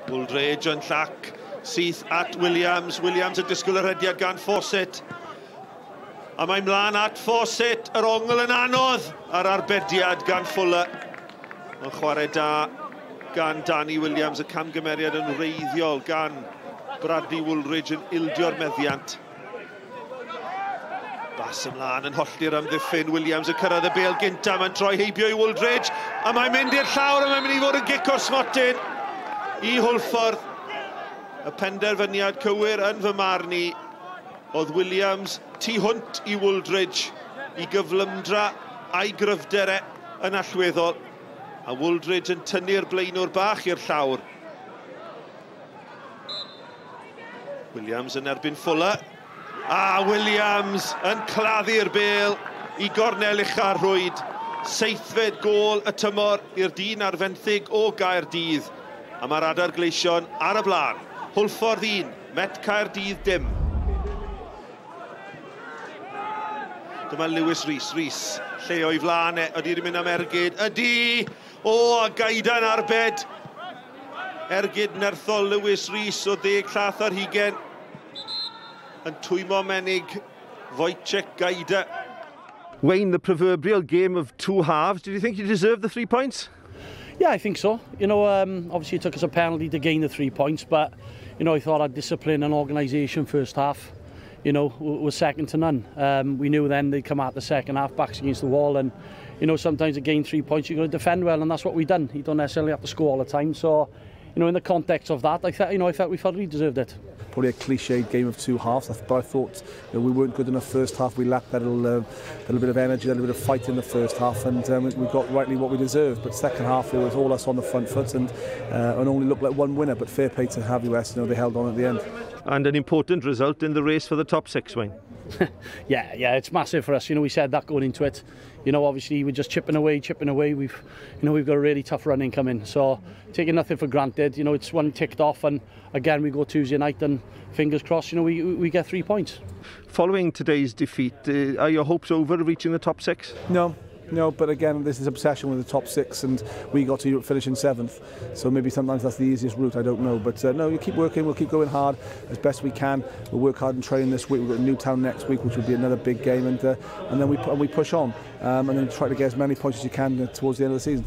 Wooldridge yn llac, syth at Williams. Williams yn disgwyl y rhediad gan Fawcett. A mae mlaen at Fawcett, yr ongl yn anodd a'r arbediad gan Fuller. Yn chwarae da gan Danny Williams, y camgymeriad yn wreiddiol gan Bradley Wooldridge yn ildio'r meddiant. Bas ymlaen yn hollti'r amddiffyn, Williams yn cyrraedd y bêl gynta, mae'n troi heibio i Wooldridge, a mae'n mynd i'r llawr, a mae'n mynd i fod yn gic o'r smotyn i Hwlffordd. Y penderfyniad cywir yn fy marn i, oedd Williams tu hwnt i Wooldridge i gyflymdra a'i gryfder e yn allweddol. A Wooldridge yn tynnu'r blaenwr bach i'r llawr. Williams yn erbyn Fuller. A Williams yn claddu'r bêl i gornel ucha'r rhwyd. 7fed gôl y tymor i'r dyn ar fenthyg o Gaerdydd. A mae'r Adar Gleision ar y blaen. Hwlffordd 1, Met Caerdydd dim. Dyma Lewis Rees. Rees, lle o'i flaen e, ydy wedi mynd am ergyd? Ydy! O, a Gaidan arbed! Ergyd nerthol Lewis Rees o 10 llath ar hugen. Yn twymo menig Wojciech Gaida. Wayne, the proverbial game of two halves. Did you think you deserved the 3 points? Yeah, I think so. You know, obviously it took us a penalty to gain the 3 points, but, you know, I thought our discipline and organisation first half, you know, was second to none. We knew then they'd come out the second half, backs against the wall, and, you know, sometimes to gain 3 points, you've got to defend well, and that's what we've done. You don't necessarily have to score all the time. So, you know, in the context of that, I thought we felt we deserved it. Probably a cliched game of two halves, but I thought, you know, we weren't good enough first half. We lacked that little bit of energy, that little bit of fight in the first half, and we got rightly what we deserved. But second half, it was all us on the front foot, and only looked like one winner. But fair play to Hafiwest, you know, they held on at the end. And an important result in the race for the top six, Wayne. Yeah, it's massive for us. You know, we said that going into it. You know, obviously we're just chipping away. We've, you know, we've got a really tough run incoming. So taking nothing for granted. You know, it's one ticked off, and again we go Tuesday night, and fingers crossed, you know, we get 3 points. Following today's defeat, are your hopes over of reaching the top six? No. No, but again, this is obsession with the top six, and we got to finish in 7th, so maybe sometimes that's the easiest route, I don't know. But no, you keep working, we'll keep going hard as best we can. We'll work hard in training this week. We've got Newtown next week, which will be another big game, and then we push on, and then try to get as many points as you can towards the end of the season.